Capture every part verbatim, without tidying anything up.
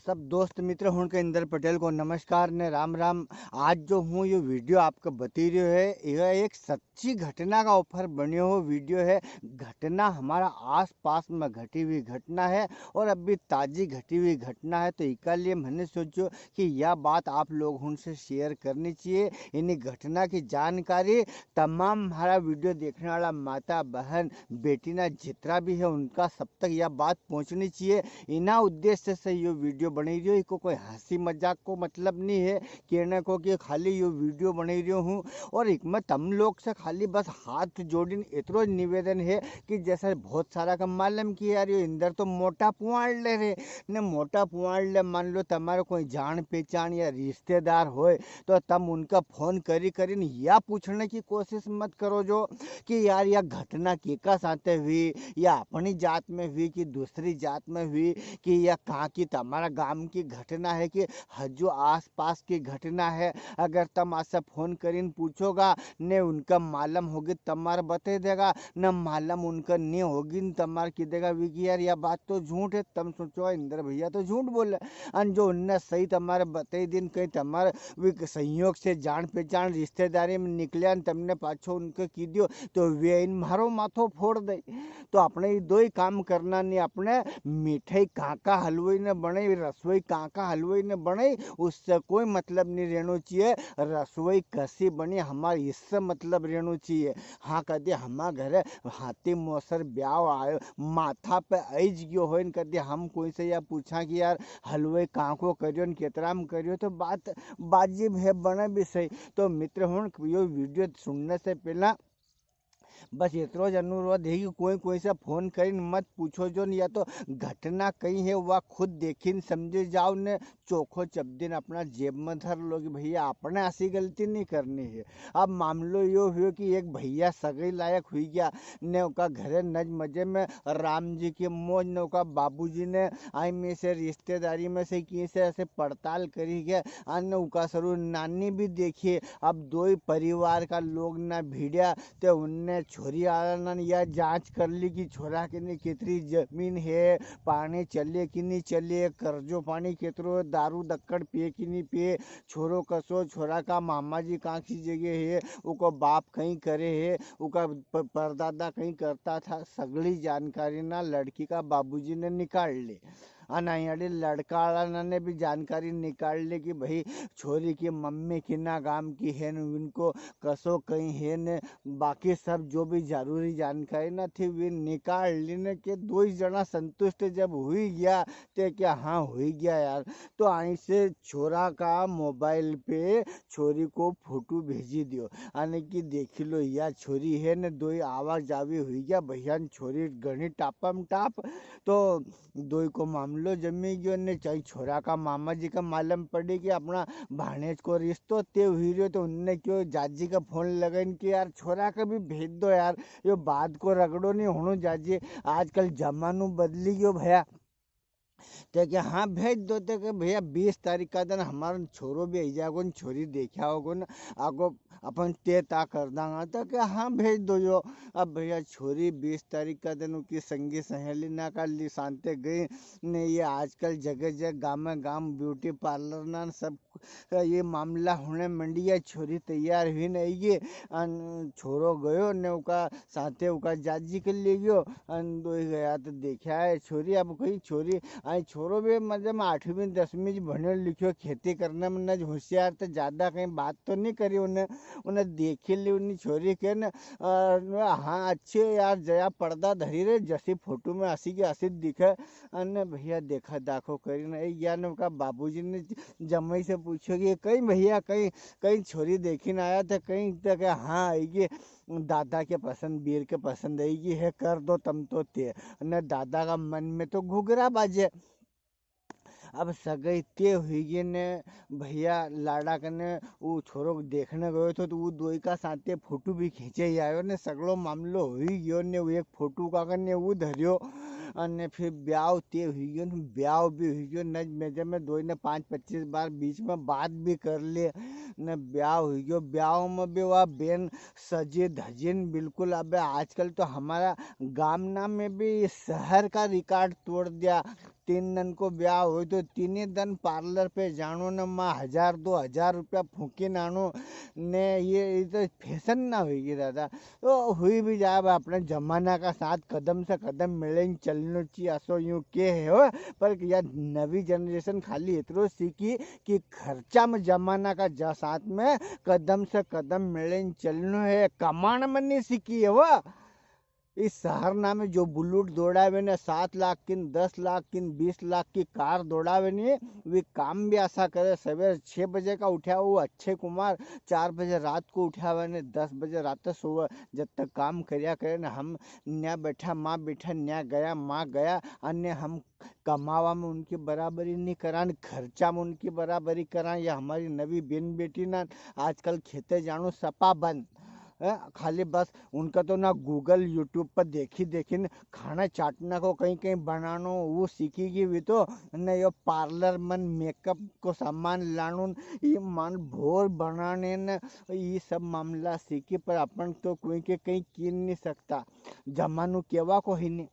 सब दोस्त मित्र हुण के इंदर पटेल को नमस्कार ने राम राम। आज जो हूँ यो video आपको बती रह्यो है, यह एक सच्ची घटना का ऊपर बन्यो हो video है। घटना हमारा आसपास में घटी हुई घटना है और अभी ताजी घटी हुई घटना है, तो इका लिए मैंने सोचो कि या बात आप लोग हुण से share करनी चाहिए। इनी घटना की जानकारी तमाम हमारा video देखने वाला माता, बहन, बेटी ना जितरा भी है, उनका सब तक या बात पहुंचनी चाहिए। इना उद्देश्य से यो video बनाई रह्यो, इको कोई हंसी मजाक को मतलब नहीं है, कहने को कि खाली यो video बनाई रह्यो हूँ। और एक मैं तम लोग से खाली बस हाथ जोड़ीन इतरो ज निवेदन है कि जैसे बहुत सारा का मालूम कि यार यो इंदर तो मोटा पुआड़ ले रे, ने मोटा पुआड़ ले मान लो तमारे कोई जान पहचान या रिश्तेदार होए, तो तम उनका फोन करी करीन या पूछने की कोशिश मत करो जो कि यार या घटना केका साथे हुई, या अपनी जात में हुई कि दूसरी जात में हुई, कि या कहाँ की तमारा गांव की घटना है कि हजू आसपास की घटना है। अगर तम आसे फोन करीन पूछोगा ने उनका मालूम होगी तमारे बता देगा, न मालूम उनका नी होगी न तमारे की देगा वी कि यार या बात तो झूठ है। तम सोचो इंदर भैया तो झूठ बोले, अन जो उनने सही तमारे बताई दिन कहीं तमारे वे क-, संयोग से जान पहचान रिश्तेदारी में निकल्या न तमने पाछो उनके की दियो, तो वे इन म्हारो माथो फोड़ दे। तो अपने ये दो ही काम करना नहीं, अपने मिठाई कांका हलवाई ने बने, रसोई कांका हलवाई ने बने, उससे कोई मतलब नहीं रहना चाहिए। रसोई कसी बनी, हमारे इससे मतलब रहना चाहिए। हाँ, कदे हमारे घरे हाथी मोसर ब्याव आयो, माथा पे आई ज गयो हो, न कदे हम कोई से या पूछा कि यार, हलवाई कांको करियो न केतरा में करियो, तो बात बाजिब है, बने भी सही। तो मित्र हुण यो video सुनने से पहला बस इतरो ज अनुरोध है कि कोई कोई से फोन करीन मत पूछो जो न, या तो घटना कई है वा खुद देखीन समझी जाओ ने चोखो चपदीन अपना जेब में धर लो कि भैया अपने ऐसी गलती नहीं करनी है। अब मामलो यो हुयो कि एक भैया सगाई लायक हुई गया, ने उका घरे नज मजे में राम जी की मौज, ने उका बाबूजी ने आई में से रिश्तेदारी में से किए से ऐसे पड़ताल करी गया, अन उका सरू नानी भी देखी। अब दो ही परिवार का लोग ना भिड़या, ते उनने छोरी आला ने या जांच कर ली कि छोरा के ने कितरी जमीन है, पानी चले कि नहीं चले, कर्जो पानी कितरो, दारू दक्कड़ पिए कि नहीं पिए, छोरो कसो, छोरा का मामा जी कां की जगह है, उको बाप कहीं करे है, उका प-, परदादा कहीं करता था, सगली जानकारी ना लड़की का बाबूजी ने निकाल ली। अन अयाड़ी लड़का वाला ने भी जानकारी निकाल ली कि भाई छोरी की मम्मी किना गाम की है न, उनको कसो कहीं है न, बाकी सब जो भी जरूरी जानकारी ना थी वे निकाल ली न। के दो ही जना संतुष्ट जब हुई गया ते क्या हाँ हुई गया यार। तो आई से छोरा का मोबाइल पे छोरी को फोटो भेजी दियो, अने की देखी लो या छोरी है न, दो ही आवा जावी हुई गया भैया न छोरी घणी टापम टाप। तो दोई को मामलो जमी गयो ने चाहे छोरा का मामा जी का मालूम पड़ी कि अपना भाणेज को रिश्तो ते हुई रह्यो, तो उनने क्यों जाजी का फोन लगाइन कि यार छोरा का भी भेज दो यार, यो बात को रगड़ो नहीं होनो जाजी, आजकल जमानो बदली गयो भैया। ते के हाँ भेज दो, ते के भैया बीस तारीख का दिन हमारा छोरो भी आई जाएगो न, छोरी देखा होगो न, आगो अपन ते ता कर दांगा। तो के हाँ भेज दो जो। अब भैया छोरी बीस तारीख का दिन उकी संगी सहेली ना का ली सांते गई ने, ये आजकल जगह जगह गामे गाम ब्यूटी पार्लर ना सब ये मामला होने मंडिया। छोरी तैयार हुई ने ये अन छोरो गयो ने उका साथे उका जाजी के ले गयो। अन दोई गया तो देखा है छोरी, अब कहीं छोरी आई छोरो भी मतलब आठवीं दसवीं ज भण्यो लिख्यो, खेती करने में न होशियार, तो ज्यादा कहीं बात तो नहीं करी उन्हें। उन्हें देखी ली उन्हें छोरी के न, अ, हाँ अच्छी है यार, जया पर्दा धरी रे, जसी फोटो में असी की असी दिखे। अन भैया देखा दाखो करी न, ए यार ने उका बाबूजी ने जमाई से पूछो कि कहीं भैया कहीं, कहीं छोरी देखी ना आया था कहीं, तो क्या हाँ आएगी। दादा के पसंद, बीर के पसंद आई गई है, कर दो तम तो ते। ने दादा का मन में तो घुघरा बाजे। अब सगाई ते हुई गई ने भैया लाड़ा कने वो छोरो देखने गयो तो, तो वो दोई का साथे फोटो भी खींचे ही आयो ने सगलो मामलो हुई गयो ने वो एक फोटो का कने वो धरियो। अने फिर ब्याव ते हुई गयो ने ब्याव भी हुई गयो। नज मेजे में दोई ने पाँच पच्चीस बार बीच में बात भी कर ले ने ब्याव हुई गयो। ब्याव में भी वह बेन सजे धजे न बिल्कुल। अबे आजकल तो हमारा गामना में भी शहर का रिकॉर्ड तोड़ दिया। तीन दन को ब्याव होय तो तीन ही दन parlour पे जाणो ने माँ हजार दो हजार रुपया फूंकी नानो ने, ये, ये तो fashion ना होई गी दादा। तो हुई भी जाए, अब अपने जमाना का साथ कदम से कदम मिले चलनो चाहिए, असो यूं के है हो। पर या नवी generation खाली इतरो सीखी कि खर्चा में जमाना का जा-, साथ में कदम से कदम मिले चलनो है, कमाण में नहीं सीखी है वो। इस शहर ना में जो बुलेट दौड़ावे ने सात लाख की, दस लाख की, बीस लाख की कार दौड़ावे ने, वे काम भी ऐसा करे। सवेरे छह बजे का उठा वो अक्षय कुमार, चार बजे रात को उठावे ने दस बजे रात सोवे, जब तक काम करिया करे ने। हम न्या बैठा, माँ बैठा, न्या गया, माँ गया, अन्य हम कमावा में उनकी बराबरी नहीं करां, खर्चा में उनकी बराबरी करां। या हमारी नवी बेन बेटी ना आजकल खेते जाणो सपा बंद। हैं, खाली बस उनका तो ना Google, YouTube पर देखी देखी न खाना चाटना को कई कई बनानो वो सीखी गी भी तो, न यो parlour मन makeup को सामान लानो न, ये मन भोर बनाने न, ये सब मामला सीखी, पर अपन तो कोई के कई कीन नहीं सकता। जमानो केवा को ही नहीं।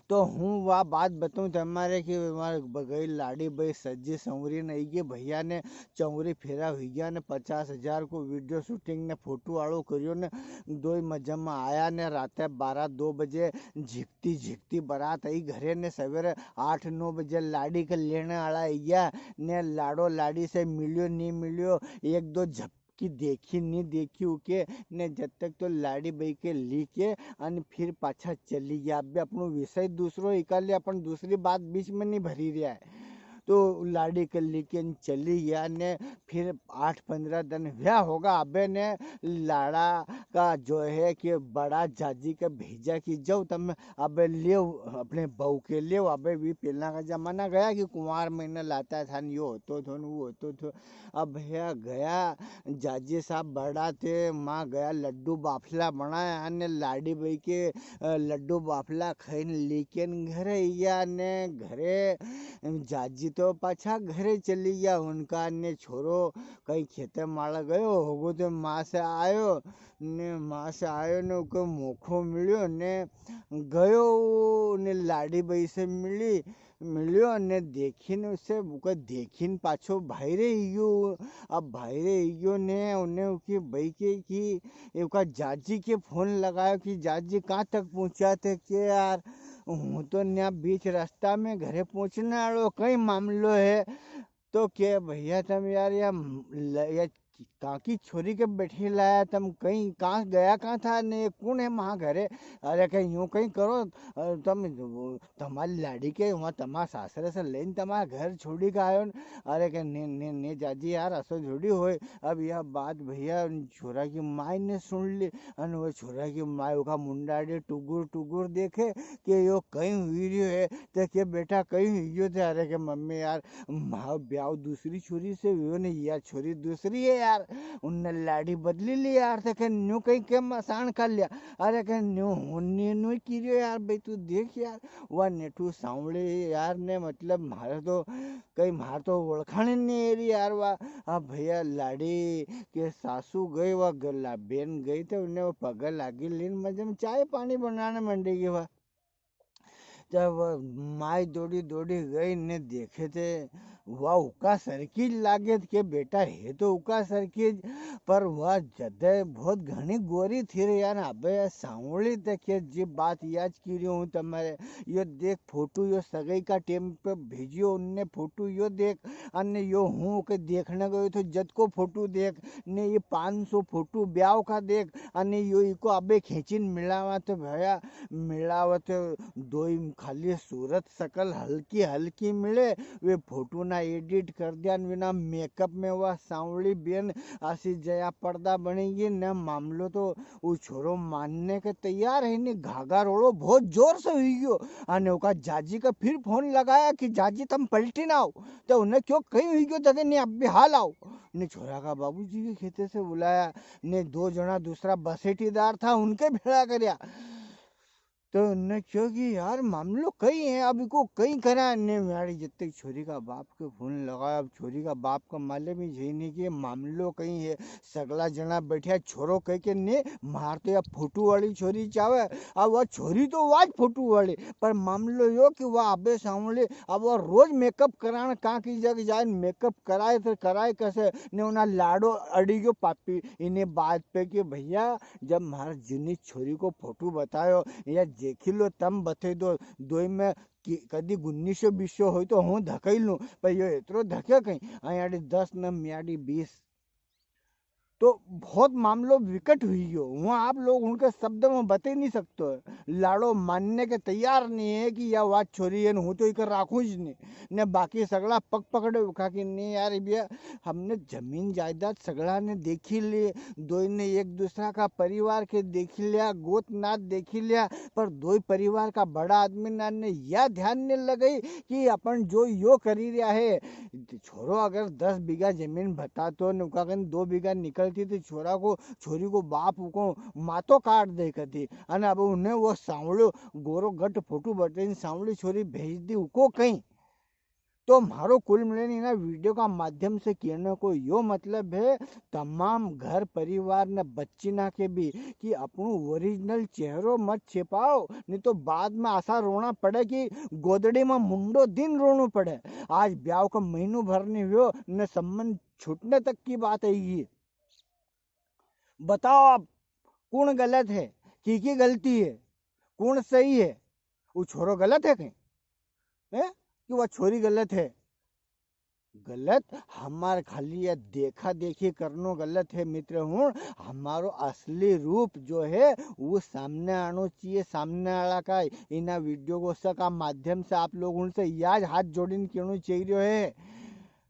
तो हूँ वा बात बताऊँ तमारे कि मारे ब-, गई लाड़ी बई सजी संवरी ने आई गी, भैया ने चौंगरी फेरा हुई गया ने पचास हजार को video shooting ने photo आलो करियो ने दोई मजा में आया ने राते बारह दो बजे झिकती झिकती बारात आई घरे ने सवेरे आठ नौ बजे लाड़ी के लेने आला आई गया ने लाड़ो लाड़ी से मिलियो नी मिलियो, एक दो झप की देखी नी देखी उके ने जद तक तो लाड़ी बई के ली के अन फिर पाछा चली गया। अब अपनो विषय दूसरो इकाले अपन दूसरी बात बीच में नी भरी रिया है। तो लाड़ी के ली के न चली गया ने फिर आठ पन्द्रह दिन हुआ होगा। अबे ने लाड़ा का जो है कि बड़ा जाजी के भेजा कि जाओ तम अबे लेव अपने बहू के लेव। अबे भी पहला का जमाना गया कि कुंवार महीने लाता था न यो होतो थो न वो होतो थो। अब भैया गया, जाजी साहब बड़ा थे, माँ गया लड्डू बाफला बनाया, ने लाड़ी बई के, अ, लड्डू बाफला खाइन लीकेन घरे या ने घरे, जाजी तो पाछा घरे चली गया, उनका ने छोरो कई खेते माला गयो होगो, तो माँ से आयो, ने माँ से आयो ने उके मोखो मिल्यो ने गयो, ने लाड़ी बई से मिली, मिल्यो ने देखीन उसे, उके देखीन पाछो बायरे इग्यो। अब बायरे इग्यो ने उने उकी बई के की, उका जाजी के फोन लगायो कि जाजी कां तक पहुंचा? थे के यार, हूँ तो न्या बीच रास्ता में घरे पहुंचने वालो, कई मामलो है? तो के भैया तम यार या ल-, या कां की छोरी के बैठी लाया, तम कई कां गया कां था ने कुण है माँ घरे? अरे के यूं कई करो, अ, तम तमारी लाड़ी के वहाँ तमारा सासरे से लेन तमारा घर छोड़ी के आयो न। अरे के ने, ने, ने जाजी यार, असो थोड़ी होय। अब यह बात भैया उन छोरा की माई ने सुन ली, अन वो छोरा की माई उका मुंडाड़े टुगुर टुगुर देखे कि यो कई हुई रियो है। तो के बेटा कई हुई रियो थे? अरे के मम्मी यार, माँ ब्याव दूसरी छोरी से हुयो ने, या छोरी दूसरी है यार, उनने लाड़ी बदली ली यार। तो के न्यू कई के मसान कर लिया। अरे के न्यू होनी न्यू की रियो यार, भाई तू देख यार, वा नेठू सांवली यार ने, मतलब, म्हारे तो कई, म्हारे तो ओळखाण ही नी री यार वा। अब भैया लाड़ी के सासू गई, वा गला बेन गई, तो उन्हें वो पग लागी लीन, मजे में चाय पानी बनाने मंडी गई वा। जब माई दौड़ी दौड़ी गई ने देखे थे, वा उका सरकी लागे थे के बेटा है तो उका सरकी, पर वा जदे बहुत घणी गोरी थी रे यार। अबे सांवली देखे जी बात याद की रही हूँ तमारे। यो देख फोटो, यो सगाई का टेम पे भेजियो उनने फोटो, यो देख। अने यो हूँ के देखने गयो तो जद को फोटो देख, ने ये पाँच सौ फोटो ब्याव का देख। अने यो इको अबे खेंचीन मिलावा तो भैया, मिलावा तो दोई खाली सूरत शकल हल्की हल्की मिले। वे फोटो ना edit कर दिया न, बिना makeup में वा सांवली बेन असी जया पर्दा बनेगी ने। मामलो तो उ छोरो मानने के तैयार है नी, घाघा रोलो बहुत जोर से हुई गयो। अने उका जाजी का फिर फोन लगाया कि जाजी तम पलटी ना आओ, तो उन्हें क्यों कई हुई गयो, जदे नी अब भी हाल आओ। ने छोरा का बाबूजी के खेते से बुलाया, ने दो जना दूसरा बसेटीदार था, उनके भेड़ा करया। तो उनने क्यो कि यार मामलो कई है, अब इको कई करा ने। म्याड़ी जब तक छोरी का बाप के फोन लगाया, अब छोरी का बाप का मालूम ही जई नी कि मामलो कई है। सगला जणा बैठा, छोरो कह के ने, मार तो या फोटो वाली छोरी चावे। अब वह छोरी तो वाज फोटो वाली, पर मामलो यो कि वह अबे सांवली, अब वह रोज मेकअप कराण कां की जग जाए, मेकअप कराए तो कराए कसे ने। उना लाड़ो अड़ी गयो पापी इने बात पे कि भैया, जब म्हार जिनी छोरी को फोटो बतायो या देखी लो, तम बते दो, दोई में कि कदी गुन्नीसो बीसो होय तो हूँ धकई लूँ, पर यो इतरो धके कई, अयाड़ी दस न म्याड़ी बीस। तो बहुत मामलो विकट हुई गयो। हूँ आप लोग उनके शब्द में बते नी सकतो है। लाड़ो मानने के तैयार नी है कि या वात छोरी है न, हूँ तो इकर राखूं ज नी। ने बाकी सगला पग पकड़े उका कि नी यार भैया, हमने जमीन जायदाद सगला ने देखी ली, दोई ने एक दूसरा का परिवार के देखी लिया, गोत नात देखी लिया, पर दोई परिवार का बड़ा आदमी ना ने या ध्यान नी लगाई कि अपन जो यो करी रिया है। छोरो अगर दस बीघा जमीन बतातो ने उका कन दो बीघा निकलती तो छोरा को, छोरी को बाप उको मातो काट दे कती। अने अब उन्हें वो सांवलो गोरो गट फोटो बटन सांवली छोरी भेज दी, उको कई। तो म्हारो कुल मिलने इना वीडियो का माध्यम से कहने को यो मतलब है, तमाम घर परिवार ने बच्ची ना के भी कि अपनो ओरिजिनल चेहरो मत छिपाओ, नी तो बाद में असा रोना पड़े कि गोदड़ी में मुंडो दिन रोनो पड़े। आज ब्याव का महीनो भर नी हुयो ने संबंध छूटने तक की बात आई। बताओ आप, कुण गलत है, की की गलती है, कुण सही है? वो छोरो गलत है कई, हैं? कि वह छोरी गलत है? गलत, हमार खाली या देखा देखी करनो गलत है मित्र हुण। हमारो असली रूप जो है वो सामने आनो चाहिए, सामने आला का। इना वीडियो को सका माध्यम से आप लोग उनसे याज हाथ जोड़ीन कहनो चाहिए है।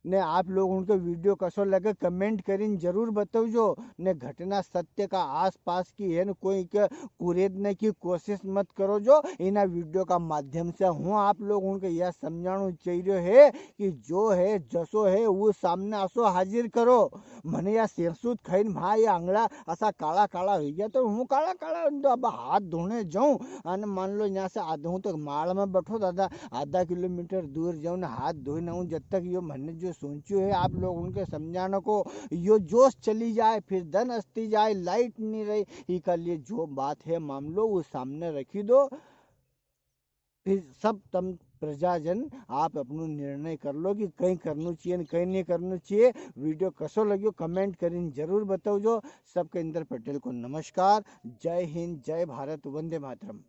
ने आप लोग उनके वीडियो कसो लगे comment करीन जरूर बतावजो। ने घटना सत्य का आसपास की है न, कोई के कुरेदने की कोशिश मत करो जो। इना वीडियो का माध्यम से हूँ आप लोग उनके यह समझानो चाहिए है कि जो है जसो है वो सामने असो हाजिर करो। मने या सेरसूत खाइन म्हा या आंगला असा काला काला हुई गया तो हूँ काला काला तो अब हाथ धोने जाऊँ। अने मान लो यहाँ से आधे हूँ तो माल में बैठो दादा, आधा किलोमीटर दूर जाऊँ ने हाथ धोई ना हूँ। जब तक यो मने जो सोच्यो है आप लोग उनके समझाने को, यो जोश चली जाए, फिर धन अस्ती जाए, लाइट नी रही, इका लिए जो बात है मामलो वो सामने रखी दो। फिर सब तम प्रजाजन आप अपनो निर्णय कर लो कि कई करनो चाहिए न कई नी करनो चाहिए। वीडियो कसो लग्यो comment करीन जरूर बतावजो। सबके इंद्र पटेल को नमस्कार। जय हिंद, जय भारत, वंदे मातरम।